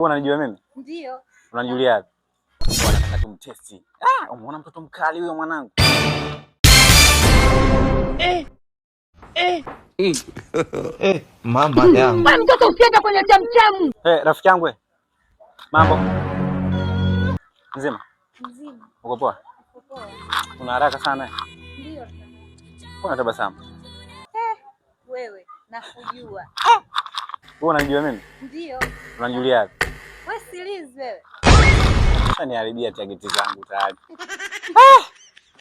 Unanijua mimi? Ndio. Unanijulia wapi? Nataka tumtesti. Ah, umeona mtoto mkali huyo mwanangu? Eh. Eh. Eh, mama yangu. Wewe mtoto usiende kwenye chamchamu. Eh, rafiki yangu we. Mambo. Mzima? Mzima. Uko poa? Uko poa. Una haraka sana? Ndio. Mbona tabasamu? Eh, wewe nakujua. Ah! Wewe unanijua mimi? Ndio. Unanijulia wapi? Wewe silizi wewe. Niharibia target zangu tayari. Ah!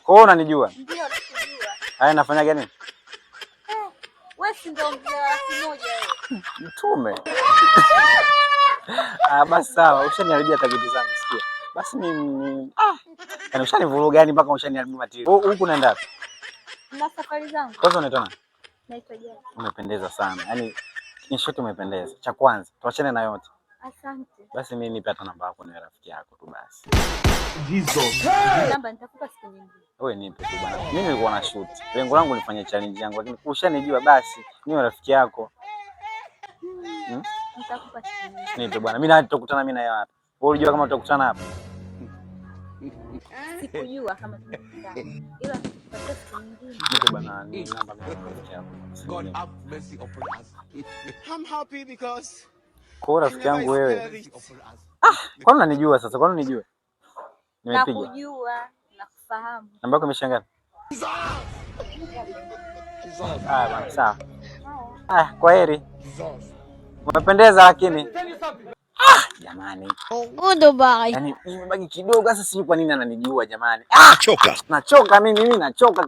Kwa hiyo unanijua? Ndio nakujua. Haya, nafanyaga nini? Eh, wewe si ndio mzee wa 100,000 wewe? Mtume. Ah, basi sawa, ushaniharibia target zangu, sikia. Basi mimi yaani ushanivuruga yani mpaka ushaniharibia matili. Huku unaenda wapi? Na safari zangu. Kwanza unaitwa nani? Naitwa Jana. Umependeza sana. Yaani in short umependeza. Cha kwanza, tuachane na yote. Asante. Basi mimi nipe hata namba yako ni rafiki yako tu basi. Jesus. Namba nitakupa siku nyingine. Wewe nipe tu bwana. Mimi nilikuwa na shoot. Lengo langu nifanye challenge yangu, lakini ushanijua basi, niwe rafiki yako. Hmm? Nitakupa siku nyingine. Nipe bwana. Mimi na tutakutana mimi na yeye wapi? Wewe unajua kama tutakutana hapa? Sikujua kama tutakutana. Ila nitakupatia siku nyingine. Nipe bwana namba mimi rafiki yako. God have mercy upon us. I'm happy because Kwa rafiki yangu wewe. Mercy upon us. Ah, kwani unanijua sasa? Kwani unanijua? Nimepiga. Nakujua, nakufahamu. Namba yako imesha ngapi? Ah, bwana sawa. Ah, kwa heri. Umependeza lakini. Ah, jamani. Goodbye. Yaani nimebaki kidogo sasa, sijui kwa nini ananijua jamani. Ah, Choka. nachoka mimi nachoka.